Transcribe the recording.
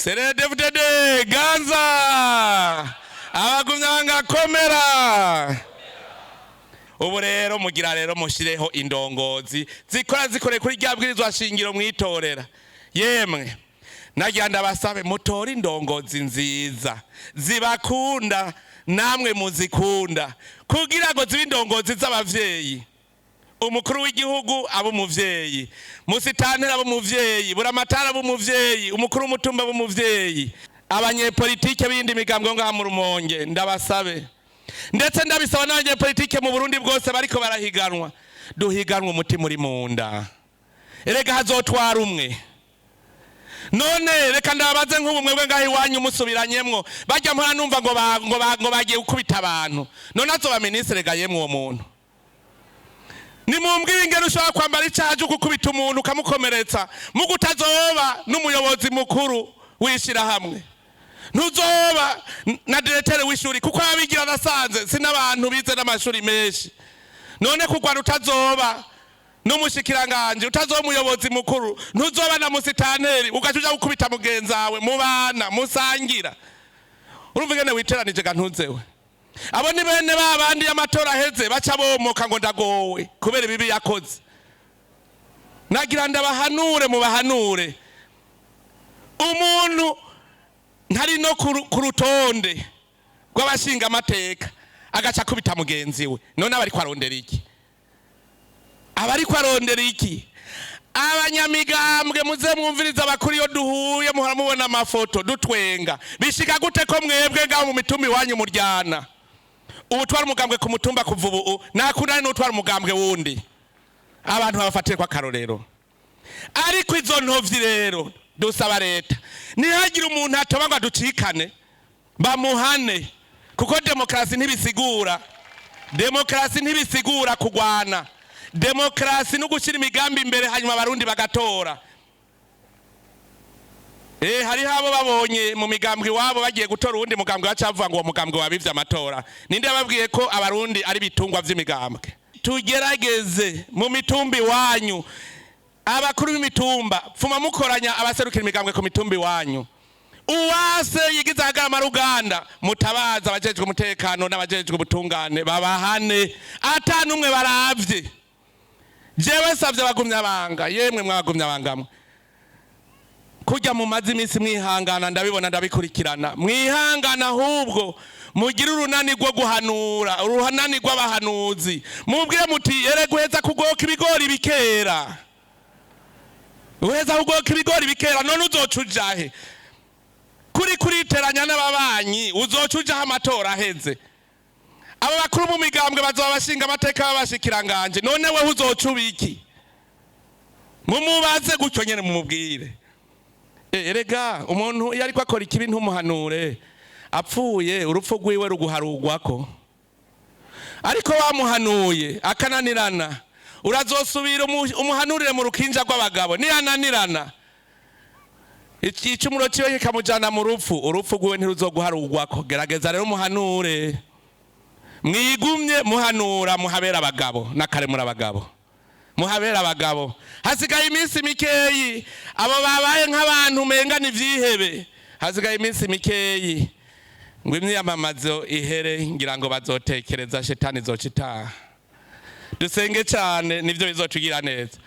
CNDD-FDD ganza, abagumyabanga komera. Ubu rero mugira rero mushireho indongozi zikora zikoreye kuri rya bwirizwa shingiro mwitorera. Yemwe, nagira ndabasabe mutore indongozi nziza zibakunda, namwe muzikunda, kugira ngo zibe indongozi z'abavyeyi. Umukuru w'igihugu aba umuvyeyi, musitantera aba umuvyeyi, buramatari aba umuvyeyi, umukuru w'umutumba aba umuvyeyi. Abanyepolitike b'iyindi migambwe ngaha mu Rumonge, ndabasabe, ndetse ndabisaba n'abanyepolitike mu Burundi bwose bariko barahiganwa, duhiganwe umutima uri mu nda. Erega hazotwara umwe. None reka ndababaze, nk'ubu mwebwe ngaho iwanyu musubiranyemwo, bajya mpora numva ngo bagiye gukubita abantu, none azoba minisitiri ga yemwe uwo muntu? Nimumbwire ingene ushobora kwambara icaha cyo gukubita umuntu ukamukomeretsa, mugu utazoba n'umuyobozi mukuru w'ishirahamwe, ntuzoba na directeur w'ishuri, kuko abigira nasanze si n'abantu bize n'amashuri menshi. None kugwana utazoba n'umushikiranganje, utazoba umuyobozi mukuru, ntuzoba na musitanteri, ugaca uja gukubita mugenzi wawe mubana musangira, urumva ingene witeranije ga ntuzewe? Abo ni bene ba bandi y'amatora aheze baca bomoka ngo ndagowe kubera ibibi yakoze. Nagira ndabahanure, mubahanure. Umuntu ntari no ku rutonde rw'abashinga amateka agaca akubita mugenzi we, none aba ariko arondera iki? Aba ariko arondera iki? Abanyamigambwe, muze mwumviriza abakuru. Iyo duhuye muhora mubona amafoto dutwenga. Bishika gute ko mwebwe ngaho mu mitumba iwanyu muryana? Ubutwara umugambwe ku mutumba kuva ubu nakundane n'utwara umugambwe wundi, abantu babafatire ko akarorero. Ariko izo ntovyi rero, dusaba leta, ntihagire umuntu atoba ngo aducikane, bamuhane, kuko demokarasi ntibisigura, demokarasi ntibisigura kugwana. Demokarasi no gushyira imigambi imbere, hanyuma Abarundi bagatora. Hariho abo babonye mu migambwe iwabo bagiye gutora uwundi mugambwe, bacavuga ngo uwo mugambwe wabivye amatora. Ninde yababwiye ko Abarundi ari ibitungwa vy'imigambwe? Tugerageze mu mitumba iwanyu, abakuru b'imitumba, pfuma mukoranya abaserukira imigambwe ku mitumba iwanyu. Uwase yigize ahagarama ruganda, mutabaza abajejwe umutekano n'abajejwe ubutungane, babahane ata n'umwe baravye. Jewe savye abagumyabanga, yemwe mwabagumyabangamwe, kurya mumaze iminsi mwihangana, ndabibona, ndabikurikirana, mwihangana, ahubwo mugire urunani rwo guhanura, urunani rw'abahanuzi. Mubwire muti: "Ere guheza kugoka ibigori bikera, uheza kugoka ibigori bikera, none uzoca ujahe kuri kuriteranya n'ababanyi? Uzoca ujaho amatora aheze? Abo bakuru mu migambwe bazoba bashinga amateka, b'abashikiranganje, none wewe uzoca uba iki?" Mumubaze gutyo nyene, mumubwire. Erega umuntu iyo ariko akora ikibi ntumuhanure, apfuye urupfu rwiwe ruguharugwako, ariko wamuhanuye akananirana, urazosubira umuhanurire mu rukinja rw'abagabo. Niyananirana, icumuro ciwe kikamujana mu rupfu, urupfu rwiwe ntiruzoguharugwako. Gerageza rero umuhanure, mwigumye muhanura, muhabera abagabo n'akaremura abagabo, muhabera abagabo. Hasigaye iminsi mikeyi. Abo babaye nk'abantu umenga ni ivyihebe, hasigaye iminsi mikeyi ngo imyiyamamazo ihere. Ngira ngo bazotekereza, shetani izoca itaha. Dusenge cyane, nivyo bizotugira neza.